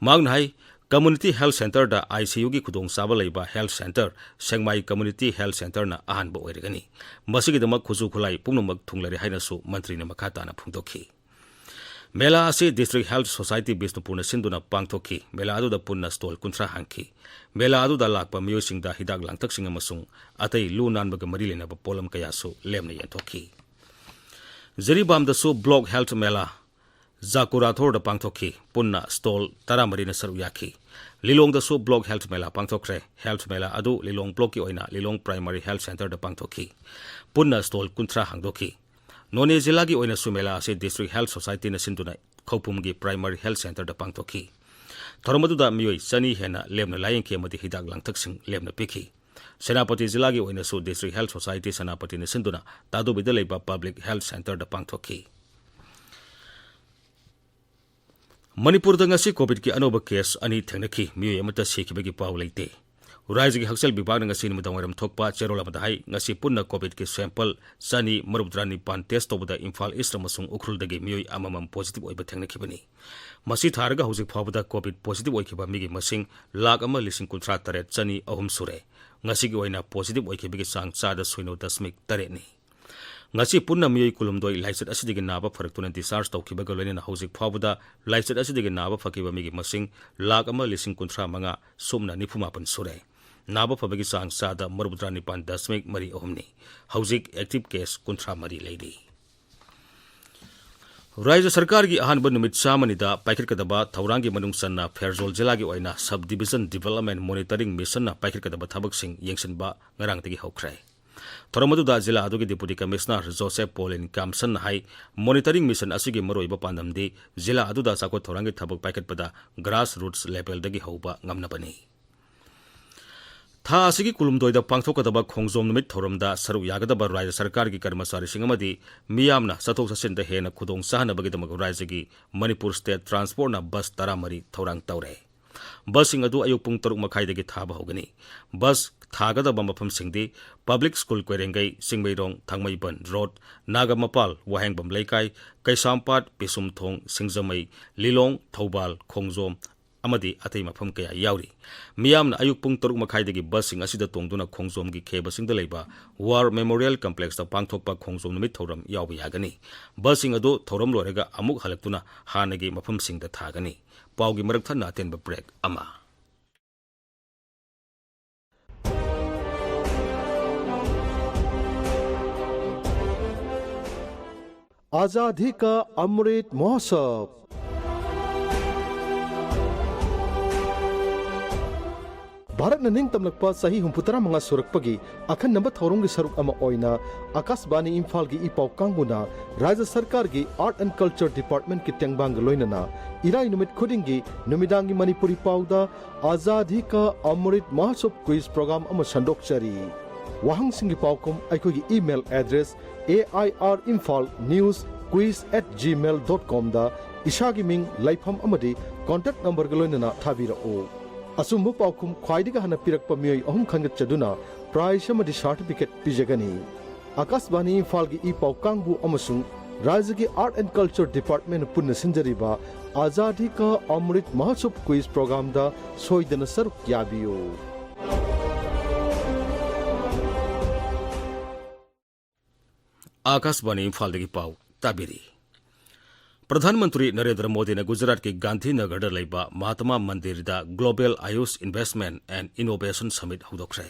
ꯃꯍꯥꯛꯅ ꯍꯥꯏ, Community Health Centreꯗ ICUꯒꯤ ꯈꯨꯗꯣꯡꯆꯥꯕ ꯂꯩꯕ health centre ꯁꯦꯛꯃꯥꯏ Community Health Centreꯅ ꯑꯍꯥꯟꯕ ꯑꯣꯏꯔꯒꯅꯤ꯫ ꯃꯁꯤꯒꯤꯗꯃꯛ ꯈꯨꯠꯁꯨ ꯈꯨꯠꯂꯥꯏ ꯄꯨꯝꯅꯃꯛ ꯊꯨꯡꯂꯔꯦ ꯍꯥꯏꯅꯁꯨ ꯃꯟꯇ꯭ꯔꯤꯅ ꯃꯈꯥ ꯇꯥꯅ ꯐꯣꯡꯗꯣꯛꯈꯤ꯫ ꯃꯦꯂꯥ ꯑꯁꯤ District Health Society ꯕꯤꯁꯅꯨꯄꯨꯔꯅ ꯁꯤꯟꯗꯨꯅ ꯄꯥꯡꯊꯣꯛꯈꯤ꯫ ꯃꯦꯂꯥ ꯑꯗꯨꯗ ꯄꯨꯟꯅ stall ꯀꯨꯟꯊ꯭ꯔꯥ ꯍꯥꯡꯈꯤ꯫ ꯃꯦꯂꯥ ꯑꯗꯨꯗ ꯂꯥꯛꯄ ꯃꯤꯑꯣꯏꯁꯤꯡꯗ ꯍꯤꯗꯥꯛ ꯂꯥꯡꯊꯛꯁꯤꯡ ꯑꯃꯁꯨꯡ ꯑꯇꯩ ꯂꯨ ꯅꯥꯟꯕꯒ ꯃꯔꯤ ꯂꯩꯅꯕ ꯄꯣꯠꯂꯝ ꯀꯌꯥꯁꯨ ꯂꯦꯝꯅ ꯌꯦꯟꯊꯣꯛꯈꯤ꯫ ꯖꯤꯔꯤꯕꯥꯝꯗꯁꯨ Block Health ꯃꯦꯂꯥ ꯖꯥꯀꯨꯔꯥꯊꯣꯔꯗ ꯄꯥꯡꯊꯣꯛꯈꯤ꯫ ꯄꯨꯟꯅ stall ꯇꯔꯥꯃꯔꯤꯅ ꯁꯔꯨꯛ ꯌꯥꯈꯤ꯫ ꯂꯤꯂꯣꯡꯗꯁꯨ Block Health ꯃꯦꯂꯥ ꯄꯥꯡꯊꯣꯛꯈ꯭ꯔꯦ꯫ Health ꯃꯦꯂꯥ ꯑꯗꯨ ꯂꯤꯂꯣꯡ Blockꯀꯤ ꯑꯣꯏꯅ ꯂꯤꯂꯣꯡ Primary Health Centreꯗ ꯄꯥꯡꯊꯣꯛꯈꯤ꯫ ꯄꯨꯟꯅ stall ꯀꯨꯟꯊ꯭ꯔꯥ ꯍꯥꯡꯗꯣꯛꯈꯤ꯫ ꯅꯣꯅꯦ ꯖꯤꯂꯥꯒꯤ ꯑꯣꯏꯅꯁꯨ ꯃꯦꯂꯥ ꯑꯁꯤ District Health Societyꯅ ꯁꯤꯟꯗꯨꯅ ꯈꯧꯄꯨꯝꯒꯤ Primary Health Centreꯗ ꯄꯥꯡꯊꯣꯛꯈꯤ꯫ ꯊꯧꯔꯝ ꯑꯗꯨꯗ ꯃꯤꯑꯣꯏ ꯆꯅꯤ ꯍꯦꯟꯅ ꯂꯦꯝꯅ ꯂꯥꯌꯦꯡꯈꯤ ꯑꯃꯗꯤ ꯍꯤꯗꯥꯛ ꯂꯥꯡꯊꯛꯁꯤꯡ ꯂꯦꯝꯅ ꯄꯤꯈꯤ꯫ ꯁꯦꯅꯥꯄꯇꯤ ꯖꯤꯂꯥꯒꯤ ꯑꯣꯏꯅꯁꯨ District Health Society ꯁꯦꯅꯥꯄꯇꯤꯅ ꯁꯤꯟꯗꯨꯅ ꯇꯥꯗꯨꯕꯤꯗ ꯂꯩꯕ Public Health Centreꯗ ꯄꯥꯡꯊꯣꯛꯈꯤ꯫ ꯃꯅꯤꯄꯨꯔꯗ ꯉꯁꯤ COVIDꯀꯤ ꯑꯅꯧꯕ case ꯑꯅꯤ ꯊꯦꯡꯅꯈꯤ꯫ ꯃꯤꯑꯣꯏ ꯑꯃꯠꯇ ꯁꯤꯈꯤꯕꯒꯤ ꯄꯥꯎ ꯂꯩꯇꯦ꯫ ꯔꯥꯖ꯭ꯌꯒꯤ ꯍꯛꯁꯦꯜ ꯕꯤꯚꯥꯒꯅ ꯉꯁꯤ ꯅꯨꯃꯤꯗꯥꯡꯋꯥꯏꯔꯝ ꯊꯣꯛꯄ ꯆꯦꯔꯣꯜ ꯑꯃꯗ ꯍꯥꯏ, ꯉꯁꯤ ꯄꯨꯟꯅ COVIDꯀꯤ sample ꯆꯅꯤ ꯃꯔꯤꯐꯨꯇꯔꯥ ꯅꯤꯄꯥꯟ test ꯇꯧꯕꯗ ꯏꯝꯐꯥꯜ East ꯑꯃꯁꯨꯡ ꯎꯈ꯭ꯔꯨꯜꯗꯒꯤ ꯃꯤꯑꯣꯏ ꯑꯃꯃꯝ positive ꯑꯣꯏꯕ ꯊꯦꯡꯅꯈꯤꯕꯅꯤ꯫ ꯃꯁꯤ ꯊꯥꯔꯒ ꯍꯧꯖꯤꯛ ꯐꯥꯎꯕꯗ COVID positive ꯑꯣꯏꯈꯤꯕ ꯃꯤꯒꯤ ꯃꯁꯤꯡ ꯂꯥꯈ ꯑꯃ ꯂꯤꯁꯤꯡ ꯀꯨꯟꯊ꯭ꯔꯥ ꯇꯔꯦꯠ ꯆꯅꯤ ꯑꯍꯨꯝ ꯁꯨꯔꯦ꯫ ꯉꯁꯤꯒꯤ ꯑꯣꯏꯅ positive ꯑꯣꯏꯈꯤꯕꯒꯤ ꯆꯥꯡ ꯆꯥꯗ ꯁꯤꯅꯣ ꯗꯁꯃꯤꯛ ꯇꯔꯦꯠꯅꯤ꯫ ꯉꯁꯤ ꯄꯨꯟꯅ ꯃꯤꯑꯣꯏ ꯀꯨꯟꯍꯨꯝꯗꯣꯏ ꯂꯥꯏꯆꯠ ꯑꯁꯤꯗꯒꯤ ꯅꯥꯕ ꯐꯔꯛꯇꯨꯅ discharge ꯇꯧꯈꯤꯕꯒ ꯂꯣꯏꯅꯅ ꯍꯧꯖꯤꯛ ꯐꯥꯎꯕꯗ ꯂꯥꯏꯆꯠ ꯑꯁꯤꯗꯒꯤ ꯅꯥꯕ ꯐꯈꯤꯕ ꯃꯤꯒꯤ ꯃꯁꯤꯡ ꯂꯥꯈ ꯑꯃ ꯂꯤꯁꯤꯡ ꯀꯨꯟꯊ꯭ꯔꯥ ꯃꯉꯥ ꯁꯨꯞꯅ ꯅꯤꯐꯨ ꯃꯥꯄꯟ ꯁꯨꯔꯦ꯫ ꯅꯥꯕ ꯐꯕꯒꯤ ꯆꯥꯡ ꯆꯥꯗ ꯃꯔꯤꯐꯨꯇꯔꯥ ꯅꯤꯄꯥꯟ ꯗꯁꯃꯤꯛ ꯃꯔꯤ ꯑꯍꯨꯝꯅꯤ꯫ ꯍꯧꯖꯤꯛ active case ꯀꯨꯟꯊ꯭ꯔꯥ ꯃꯔꯤ ꯂꯩꯔꯤ꯫ ꯔꯥꯖ꯭ꯌ ꯁꯔꯀꯥꯔꯒꯤ ꯑꯍꯥꯟꯕ ꯅꯨꯃꯤꯠ ꯆꯥꯝꯃꯅꯤꯗ ꯄꯥꯏꯈꯠꯀꯗꯕ ꯊꯧꯔꯥꯡꯒꯤ ꯃꯅꯨꯡ ꯆꯟꯅ ꯐꯦꯔꯖꯣꯜ ꯖꯤꯂꯥꯒꯤ ꯑꯣꯏꯅ Sub Division Development Monitoring Missionꯅ ꯄꯥꯏꯈꯠꯀꯗꯕ ꯊꯕꯛꯁꯤꯡ ꯌꯦꯡꯁꯤꯟꯕ ꯉꯔꯥꯡꯗꯒꯤ ꯍꯧꯈ꯭ꯔꯦ꯫ ꯊꯧꯔꯝ ꯑꯗꯨꯗ ꯖꯤꯂꯥ ꯑꯗꯨꯒꯤ Deputy Commissioner ꯖꯣꯁꯦꯐ ꯄꯣꯂꯤꯟ ꯀꯥꯝꯁꯟꯅ ꯍꯥꯏ, monitoring mission ꯑꯁꯤꯒꯤ ꯃꯔꯨꯑꯣꯏꯕ ꯄꯥꯟꯗꯝꯗꯤ ꯖꯤꯂꯥ ꯑꯗꯨꯗ ꯆꯥꯎꯈꯠ ꯊꯧꯔꯥꯡꯒꯤ ꯊꯕꯛ ꯄꯥꯏꯈꯠꯄꯗ grassroots levelꯗꯒꯤ ꯍꯧꯕ ꯉꯝꯅꯕꯅꯤ꯫ ꯊꯥ ꯑꯁꯤꯒꯤ ꯀꯨꯟꯍꯨꯝꯗꯣꯏꯗ ꯄꯥꯡꯊꯣꯛꯀꯗꯕ ꯈꯣꯡꯖꯣꯝ ꯅꯨꯃꯤꯠ ꯊꯧꯔꯝꯗ ꯁꯔꯨꯛ ꯌꯥꯒꯗꯕ ꯔꯥꯖ꯭ꯌ ꯁꯔꯀꯥꯔꯒꯤ ꯀꯔꯃꯆꯥꯔꯤꯁꯤꯡ ꯑꯃꯗꯤ ꯃꯤꯌꯥꯝꯅ ꯆꯠꯊꯣꯛ ꯆꯠꯁꯤꯟꯗ ꯍꯦꯟꯅ ꯈꯨꯗꯣꯡ ꯆꯥꯍꯟꯅꯕꯒꯤꯗꯃꯛ ꯔꯥꯖ꯭ꯌꯒꯤ ꯃꯅꯤꯄꯨꯔ State Transportꯅ bus ꯇꯔꯥꯃꯔꯤ ꯊꯧꯔꯥꯡ ꯇꯧꯔꯦ꯫ Busꯁꯤꯡ ꯑꯗꯨ ꯑꯌꯨꯛ ꯄꯨꯡ ꯇꯔꯨꯛ ꯃꯈꯥꯏꯗꯒꯤ ꯊꯥꯕ ꯍꯧꯒꯅꯤ꯫ Bus ꯊꯥꯒꯗꯕ ꯃꯐꯝꯁꯤꯡꯗꯤ Public School ꯀꯣꯏꯔꯦꯡꯒꯩ, ꯆꯤꯡꯃꯩꯔꯣꯡ, ꯊꯥꯡꯃꯩꯕꯟ Road, ꯅꯥꯒꯥꯃꯄꯥꯜ, ꯋꯥꯍꯦꯡꯕꯝ ꯂꯩꯀꯥꯏ, ꯀꯩꯁꯥꯝꯄꯥꯠ, ꯄꯤꯁꯨꯝꯊꯣꯡ, ꯁꯤꯡꯖꯃꯩ, ꯂꯤꯂꯣꯡ, ꯊꯧꯕꯥꯜ, ꯈꯣꯡꯖꯣꯝ, ꯑꯃꯗꯤ ꯑꯇꯩ ꯃꯐꯝ ꯀꯌꯥ ꯌꯥꯎꯔꯤ꯫ ꯃꯤꯌꯥꯝꯅ ꯑꯌꯨꯛ ꯄꯨꯡ ꯇꯔꯨꯛ ꯃꯈꯥꯏꯗꯒꯤ ꯕꯁꯁꯤꯡ ꯑꯁꯤꯗ ꯇꯣꯡꯗꯨꯅ ꯈꯣꯡꯖꯣꯝꯒꯤ ꯈꯦꯕꯁꯤꯡꯗ ꯂꯩꯕ War Memorial Complexꯇ ꯄꯥꯡꯊꯣꯛꯄ ꯈꯣꯡꯖꯣꯝ ꯅꯨꯃꯤꯠ ꯊꯧꯔꯝ ꯌꯥꯎꯕ ꯌꯥꯒꯅꯤ꯫ ꯕꯁꯁꯤꯡ ꯑꯗꯨ ꯊꯧꯔꯝ ꯂꯣꯏꯔꯒ ꯑꯃꯨꯛ ꯍꯜꯂꯛꯇꯨꯅ ꯍꯥꯟꯅꯒꯤ ꯃꯐꯝꯁꯤꯡꯗ ꯊꯥꯒꯅꯤ꯫ ꯄꯥꯎꯒꯤ ꯃꯔꯛ ꯊꯠꯅ ꯑꯇꯦꯟꯕ break ꯑꯃ꯫ ꯑꯥꯖꯥꯗꯤ ꯀꯥ ꯑꯃ꯭ꯔꯤꯠ ꯃꯍꯣꯠꯁꯕ꯫ ꯚꯥꯔꯠꯅ ꯅꯤꯡꯇꯝꯂꯛꯄ ꯆꯍꯤ ꯍꯨꯝꯐꯨꯇꯔꯥ ꯃꯉꯥ ꯁꯨꯔꯛꯄꯒꯤ ꯑꯈꯟꯅꯕ ꯊꯧꯔꯝꯒꯤ ꯁꯔꯨꯛ ꯑꯃ ꯑꯣꯏꯅ ꯑꯀꯥꯁꯕꯥꯅꯤ ꯏꯝꯐꯥꯜꯒꯤ ꯏ ꯄꯥꯎ ꯀꯥꯡꯕꯨꯅ ꯔꯥꯖ꯭ꯌ ꯁꯔꯀꯥꯔꯒꯤ Art and Culture Departmentꯀꯤ ꯇꯦꯡꯕꯥꯡꯒ ꯂꯣꯏꯅꯅ ꯏꯔꯥꯏ ꯅꯨꯃꯤꯠ ꯈꯨꯗꯤꯡꯒꯤ ꯅꯨꯃꯤꯗꯥꯡꯒꯤ ꯃꯅꯤꯄꯨꯔꯤ ꯄꯥꯎꯗ ꯑꯥꯖꯥꯗꯤ ꯀꯥ ꯑꯃ꯭ꯔꯤꯠ ꯃꯍꯣꯠꯁꯕ quiz program ꯑꯃ ꯁꯟꯗꯣꯛꯆꯔꯤ꯫ ꯋꯥꯍꯪꯁꯤꯡꯒꯤ ꯄꯥꯎꯈꯨꯝ ꯑꯩꯈꯣꯏꯒꯤ email address A I R Imphal news quiz at gmail dot comꯗ ꯏꯁꯥꯒꯤ ꯃꯤꯡ, ꯂꯩꯐꯝ ꯑꯃꯗꯤ contact numberꯒ ꯂꯣꯏꯅꯅ ꯊꯥꯕꯤꯔꯛꯎ꯫ ꯑꯆꯨꯝꯕ ꯄꯥꯎꯈꯨꯝ ꯈ꯭ꯋꯥꯏꯗꯒꯤ ꯍꯥꯟꯅ ꯄꯤꯔꯛꯄ ꯃꯤꯑꯣꯏ ꯑꯍꯨꯝ ꯈꯟꯒꯠꯆꯗꯨꯅ prize ꯑꯃꯗꯤ certificate ꯄꯤꯖꯒꯅꯤ꯫ ꯑꯀꯥꯁꯕꯥꯅꯤ ꯏꯝꯐꯥꯜꯒꯤ ꯏ ꯄꯥꯎ ꯀꯥꯡꯕꯨ ꯑꯃꯁꯨꯡ ꯔꯥꯖ꯭ꯌꯒꯤ Art and Culture Departmentꯅ ꯄꯨꯟꯅ ꯁꯤꯟꯖꯔꯤꯕ ꯑꯥꯖꯥꯗꯤ ꯀꯥ ꯑꯃ꯭ꯔꯤꯠ ꯃꯍꯣꯠꯁꯕ quiz programꯗ ꯁꯣꯏꯗꯅ ꯁꯔꯨꯛ ꯌꯥꯕꯤꯌꯨ꯫ ꯑꯥꯀꯥꯁꯕꯥꯅꯤ ꯏꯝꯐꯥꯜꯗꯒꯤ ꯄꯥꯎ ꯇꯥꯕꯤꯔꯤ꯫ ꯄ꯭ꯔꯙꯥꯟ ꯃꯟꯇ꯭ꯔꯤ ꯅꯔꯦꯟꯗ꯭ꯔ ꯃꯣꯗꯤꯅ ꯒꯨꯖꯔꯥꯠꯀꯤ ꯒꯥꯟꯙꯤꯅꯒꯔꯗ ꯂꯩꯕ ꯃꯍꯥꯇꯃꯥ ꯃꯟꯗꯤꯔꯗ Global Ayush Investment and Innovation Summit ꯍꯧꯗꯣꯛꯈ꯭ꯔꯦ꯫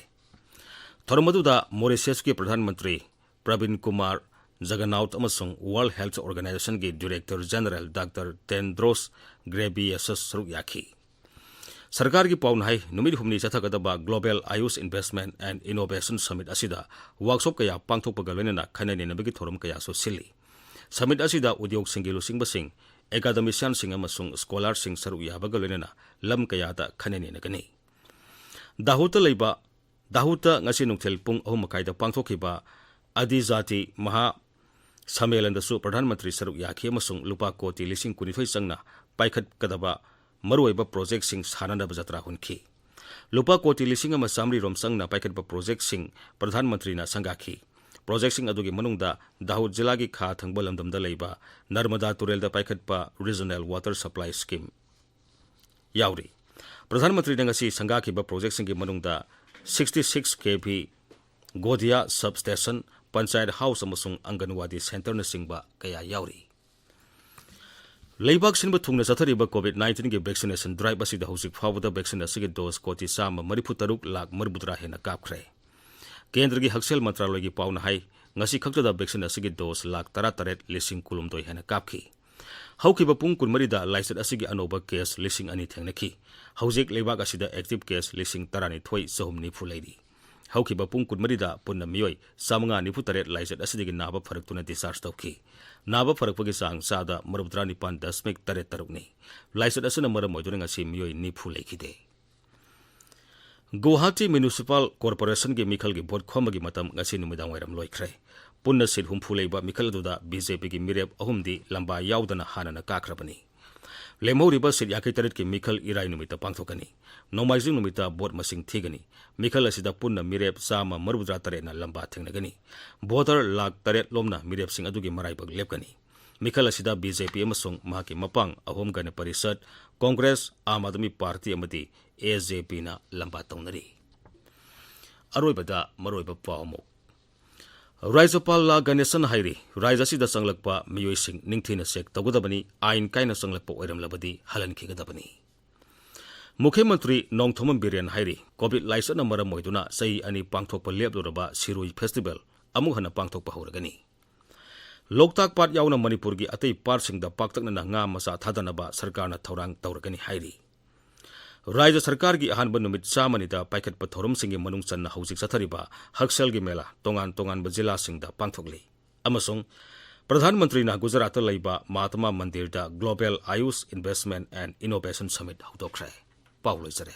ꯊꯧꯔꯝ ꯑꯗꯨꯗ ꯃꯣꯔꯤꯁꯤꯌꯁꯀꯤ ꯄ꯭ꯔꯙꯥꯟ ꯃꯟꯇ꯭ꯔꯤ ꯄ꯭ꯔꯕꯤꯟ ꯀꯨꯃꯥꯔ ꯖꯒꯅꯥꯎꯠ ꯑꯃꯁꯨꯡ World Health Organizationꯒꯤ Director General Doctor ꯇꯦꯟꯗ꯭ꯔꯣꯁ ꯒ꯭ꯔꯦꯕꯤꯌꯦꯁꯁ ꯁꯔꯨꯛ ꯌꯥꯈꯤ꯫ ꯁꯔꯀꯥꯔꯒꯤ ꯄꯥꯎꯅ ꯍꯥꯏ, ꯅꯨꯃꯤꯠ ꯍꯨꯝꯅꯤ ꯆꯠꯊꯒꯗꯕ Global Ayush Investment and Innovation Summit ꯑꯁꯤꯗ workshop ꯀꯌꯥ ꯄꯥꯡꯊꯣꯛꯄꯒ ꯂꯣꯏꯅꯅ ꯈꯟꯅ ꯅꯩꯅꯕꯒꯤ ꯊꯧꯔꯝ ꯀꯌꯥꯁꯨ ꯁꯤꯜꯂꯤ꯫ Summit ꯑꯁꯤꯗ ꯎꯗ꯭ꯌꯣꯒꯁꯤꯡꯒꯤ ꯂꯨꯆꯤꯡꯕꯁꯤꯡ, academicianꯁꯤꯡ ꯑꯃꯁꯨꯡ scholarꯁꯤꯡ ꯁꯔꯨꯛ ꯌꯥꯕꯒ ꯂꯣꯏꯅꯅ ꯂꯝ ꯀꯌꯥꯗ ꯈꯟꯅ ꯅꯩꯅꯒꯅꯤ꯫ ꯗꯥꯍꯨꯗꯇ ꯂꯩꯕ, ꯗꯥꯍꯨꯗꯇ ꯉꯁꯤ ꯅꯨꯡꯊꯤꯜ ꯄꯨꯡ ꯑꯍꯨꯝ ꯃꯈꯥꯏꯗ ꯄꯥꯡꯊꯣꯛꯈꯤꯕ ꯑꯗꯤꯖꯥꯇꯤ ꯃꯍꯥ ꯁꯝꯃꯦꯂꯟꯗꯁꯨ ꯄ꯭ꯔꯙꯥꯟ ꯃꯟꯇ꯭ꯔꯤ ꯁꯔꯨꯛ ꯌꯥꯈꯤ ꯑꯃꯁꯨꯡ ꯂꯨꯄꯥ ꯀꯣꯇꯤ ꯂꯤꯁꯤꯡ ꯀꯨꯟꯅꯤꯊꯣꯏ ꯆꯪꯅ ꯄꯥꯏꯈꯠꯀꯗꯕ ꯃꯔꯨꯑꯣꯏꯕ projectꯁꯤꯡ ꯁꯥꯟꯅꯅꯕ ꯖꯇ꯭ꯔꯥ ꯍꯨꯟꯈꯤ꯫ ꯂꯨꯄꯥ ꯀꯣꯇꯤ ꯂꯤꯁꯤꯡ ꯑꯃ ꯆꯥꯃꯔꯤ ꯔꯣꯝ ꯆꯪꯅ ꯄꯥꯏꯈꯠꯄ projectꯁꯤꯡ ꯄ꯭ꯔꯙꯥꯟ ꯃꯟꯇ꯭ꯔꯤꯅ ꯁꯪꯒꯥꯈꯤ꯫ Projectꯁꯤꯡ ꯑꯗꯨꯒꯤ ꯃꯅꯨꯡꯗ ꯗꯥꯍꯨꯗ ꯖꯤꯂꯥꯒꯤ ꯈꯥ ꯊꯪꯕ ꯂꯝꯗꯝꯗ ꯂꯩꯕ ꯅꯔꯃꯗꯥ ꯇꯨꯔꯦꯜꯗ ꯄꯥꯏꯈꯠꯄ Regional Water Supply Scheme꯫ ꯌꯥꯎꯔꯤ꯫ ꯄ꯭ꯔꯙꯥꯟ ꯃꯟꯇ꯭ꯔꯤꯅ ꯉꯁꯤ ꯁꯪꯒꯥꯈꯤꯕ ꯄ꯭ꯔꯣꯖꯦꯛꯁꯤꯡꯒꯤ ꯃꯅꯨꯡꯗ sixty six K V ꯒꯣꯗꯤꯌꯥ ꯁꯕ ꯁ꯭ꯇꯦꯁꯟ, ꯄꯟꯆꯥꯌꯠ ꯍꯥꯎꯁ ꯑꯃꯁꯨꯡ ꯑꯪꯒꯟꯋꯥꯗꯤ ꯁꯦꯟꯇꯔꯅꯆꯤꯡꯕ ꯀꯌꯥ ꯌꯥꯎꯔꯤ꯫ ꯂꯩꯕꯥꯛ ꯁꯤꯟꯕ ꯊꯨꯡꯅ ꯆꯠꯊꯔꯤꯕ COVID nineteenꯒꯤ vaccination drive ꯑꯁꯤꯗ ꯍꯧꯖꯤꯛ ꯐꯥꯎꯕꯗ vaccine ꯑꯁꯤꯒꯤ dose ꯀꯣꯇꯤ ꯆꯥꯝꯃ ꯃꯔꯤꯐꯨ ꯇꯔꯨꯛ ꯂꯥꯈ ꯃꯔꯤꯐꯨꯇꯔꯥ ꯍꯦꯟꯅ ꯀꯥꯞꯈ꯭ꯔꯦ꯫ ꯀꯦꯟꯗ꯭ꯔꯒꯤ ꯍꯛꯁꯦꯜ ꯃꯟꯇ꯭ꯔꯥꯂꯣꯏꯒꯤ ꯄꯥꯎꯅ ꯍꯥꯏ, ꯉꯁꯤ ꯈꯛꯇꯗ vaccine ꯑꯁꯤꯒꯤ dose ꯂꯥꯈ ꯇꯔꯥꯇꯔꯦꯠ ꯂꯤꯁꯤꯡ ꯀꯨꯟꯍꯨꯝꯗꯣꯏ ꯍꯦꯟꯅ ꯀꯥꯞꯈꯤ꯫ ꯍꯧꯈꯤꯕ ꯄꯨꯡ ꯀꯨꯟꯃꯔꯤꯗ ꯂꯥꯏꯆꯠ ꯑꯁꯤꯒꯤ ꯑꯅꯧꯕ case ꯂꯤꯁꯤꯡ ꯑꯅꯤ ꯊꯦꯡꯅꯈꯤ꯫ ꯍꯧꯖꯤꯛ ꯂꯩꯕꯥꯛ ꯑꯁꯤꯗ active case ꯂꯤꯁꯤꯡ ꯇꯔꯥꯅꯤꯊꯣꯏ ꯆꯍꯨꯝ ꯅꯤꯐꯨ ꯂꯩꯔꯤ꯫ ꯍꯧꯈꯤꯕ ꯄꯨꯡ ꯀꯨꯟꯃꯔꯤꯗ ꯄꯨꯟꯅ ꯃꯤꯑꯣꯏ ꯆꯥꯝꯃꯉꯥ ꯅꯤꯐꯨ ꯇꯔꯦꯠ ꯂꯥꯏꯆꯠ ꯑꯁꯤꯗꯒꯤ ꯅꯥꯕ ꯐꯔꯛꯇꯨꯅ discharge ꯇꯧꯈꯤ꯫ ꯅꯥꯕ ꯐꯔꯛꯄꯒꯤ ꯆꯥꯡ ꯆꯥꯗ ꯃꯔꯤꯐꯨꯇꯔꯥ ꯅꯤꯄꯥꯟ ꯗꯁꯃꯤꯛ ꯇꯔꯦꯠ ꯇꯔꯨꯛꯅꯤ꯫ ꯂꯥꯏꯆꯠ ꯑꯁꯤꯅ ꯃꯔꯝ ꯑꯣꯏꯗꯨꯅ ꯉꯁꯤ ꯃꯤꯑꯣꯏ ꯅꯤꯐꯨ ꯂꯩꯈꯤꯗꯦ꯫ ꯒꯨꯋꯥꯍꯥꯇꯤ Municipal Corporationꯒꯤ ꯃꯤꯈꯜꯒꯤ ꯚꯣꯠ ꯈꯣꯝꯕꯒꯤ ꯃꯇꯝ ꯉꯁꯤ ꯅꯨꯃꯤꯗꯥꯡ ꯋꯥꯏꯔꯝ ꯂꯣꯏꯈ꯭ꯔꯦ꯫ ꯄꯨꯟꯅ ꯁꯤꯠ ꯍꯨꯝꯐꯨ ꯂꯩꯕ ꯃꯤꯈꯜ ꯑꯗꯨꯗ BJPꯒꯤ ꯃꯤꯔꯦꯞ ꯑꯍꯨꯝꯗꯤ ꯂꯝꯕꯥ ꯌꯥꯎꯗꯅ ꯍꯥꯟꯅꯅ ꯀꯥꯈ꯭ꯔꯕꯅꯤ꯫ ꯂꯦꯝꯍꯧꯔꯤꯕ ꯁꯤꯠ ꯌꯥꯡꯈꯩ ꯇꯔꯦꯠꯀꯤ ꯃꯤꯈꯜ ꯏꯔꯥꯏ ꯅꯨꯃꯤꯠꯇ ꯄꯥꯡꯊꯣꯛꯀꯅꯤ꯫ ꯅꯣꯡꯃꯥꯏꯖꯤꯡ ꯅꯨꯃꯤꯠꯇ ꯚꯣꯠ ꯃꯁꯤꯡ ꯊꯤꯒꯅꯤ꯫ ꯃꯤꯈꯜ ꯑꯁꯤꯗ ꯄꯨꯟꯅ ꯃꯤꯔꯦꯞ ꯆꯥꯝꯃ ꯃꯔꯤꯐꯨꯇꯔꯥ ꯇꯔꯦꯠꯅ ꯂꯝꯕꯥ ꯊꯦꯡꯅꯒꯅꯤ꯫ Voter ꯂꯥꯈ ꯇꯔꯦꯠ ꯂꯣꯝꯅ ꯃꯤꯔꯦꯞꯁꯤꯡ ꯑꯗꯨꯒꯤ ꯃꯔꯥꯏꯕꯛ ꯂꯦꯞꯀꯅꯤ꯫ ꯃꯤꯈꯜ ꯑꯁꯤꯗ BJP ꯑꯃꯁꯨꯡ ꯃꯍꯥꯛꯀꯤ ꯃꯄꯥꯡ ꯑꯍꯣꯝ ꯒꯅ ꯄꯔꯤꯁꯠ, ꯀꯣꯡꯒ꯭ꯔꯦꯁ, ꯑꯥꯝ ꯑꯥꯗꯃꯤ ꯄꯥꯔꯇꯤ ꯑꯃꯗꯤ AJPꯅ ꯂꯝꯕꯥ ꯇꯧꯅꯔꯤ꯫ ꯑꯔꯣꯏꯕꯗ ꯃꯔꯨꯑꯣꯏꯕ ꯄꯥꯎ ꯑꯃꯨꯛ꯫ ꯔꯥꯖ꯭ꯌꯄꯥꯜ ꯂꯥ ꯒꯅꯦꯁꯟ ꯍꯥꯏꯔꯤ, ꯔꯥꯖ꯭ꯌ ꯑꯁꯤꯗ ꯆꯪꯂꯛꯄ ꯃꯤꯑꯣꯏꯁꯤꯡ ꯅꯤꯡꯊꯤꯅ check ꯇꯧꯒꯗꯕꯅꯤ, ꯑꯥꯏꯟ ꯀꯥꯏꯅ ꯆꯪꯂꯛꯄ ꯑꯣꯏꯔꯝꯂꯕꯗꯤ ꯍꯜꯍꯟꯈꯤꯒꯗꯕꯅꯤ꯫ ꯃꯨꯈ꯭ꯌ ꯃꯟꯇ꯭ꯔꯤ ꯅꯣꯡꯊꯣꯝꯕꯝ ꯕꯤꯔꯦꯟ ꯍꯥꯏꯔꯤ, COVID ꯂꯥꯏꯆꯠꯅ ꯃꯔꯝ ꯑꯣꯏꯗꯨꯅ ꯆꯍꯤ ꯑꯅꯤ ꯄꯥꯡꯊꯣꯛꯄ ꯂꯦꯞꯂꯨꯔꯕ ꯁꯤꯔꯨꯏ festival ꯑꯃꯨꯛ ꯍꯟꯅ ꯄꯥꯡꯊꯣꯛꯄ ꯍꯧꯔꯒꯅꯤ꯫ ꯂꯣꯛꯇꯥꯛ ꯄꯥꯠ ꯌꯥꯎꯅ ꯃꯅꯤꯄꯨꯔꯒꯤ ꯑꯇꯩ ꯄꯥꯠꯁꯤꯡꯗ ꯄꯥꯛꯇꯛꯅꯅ ꯉꯥ ꯃꯆꯥ ꯊꯥꯗꯅꯕ ꯁꯔꯀꯥꯔꯅ ꯊꯧꯔꯥꯡ ꯇꯧꯔꯒꯅꯤ ꯍꯥꯏꯔꯤ꯫ ꯔꯥꯖ꯭ꯌ ꯁꯔꯀꯥꯔꯒꯤ ꯑꯍꯥꯟꯕ ꯅꯨꯃꯤꯠ ꯆꯥꯝꯃꯅꯤꯗ ꯄꯥꯏꯈꯠꯄ ꯊꯧꯔꯝꯁꯤꯡꯒꯤ ꯃꯅꯨꯡ ꯆꯟꯅ ꯍꯧꯖꯤꯛ ꯆꯠꯊꯔꯤꯕ ꯍꯛꯁꯦꯜꯒꯤ ꯃꯦꯂꯥ ꯇꯣꯉꯥꯟ ꯇꯣꯉꯥꯟꯕ ꯖꯤꯂꯥꯁꯤꯡꯗ ꯄꯥꯡꯊꯣꯛꯂꯤ꯫ ꯑꯃꯁꯨꯡ ꯄ꯭ꯔꯙꯥꯟ ꯃꯟꯇ꯭ꯔꯤꯅ ꯒꯨꯖꯔꯥꯠꯇ ꯂꯩꯕ ꯃꯍꯥꯇꯃꯥ ꯃꯟꯗꯤꯔꯗ Global Ayush Investment and Innovation Summit ꯍꯧꯗꯣꯛꯈ꯭ꯔꯦ꯫ ꯄꯥꯎ ꯂꯣꯏꯖꯔꯦ꯫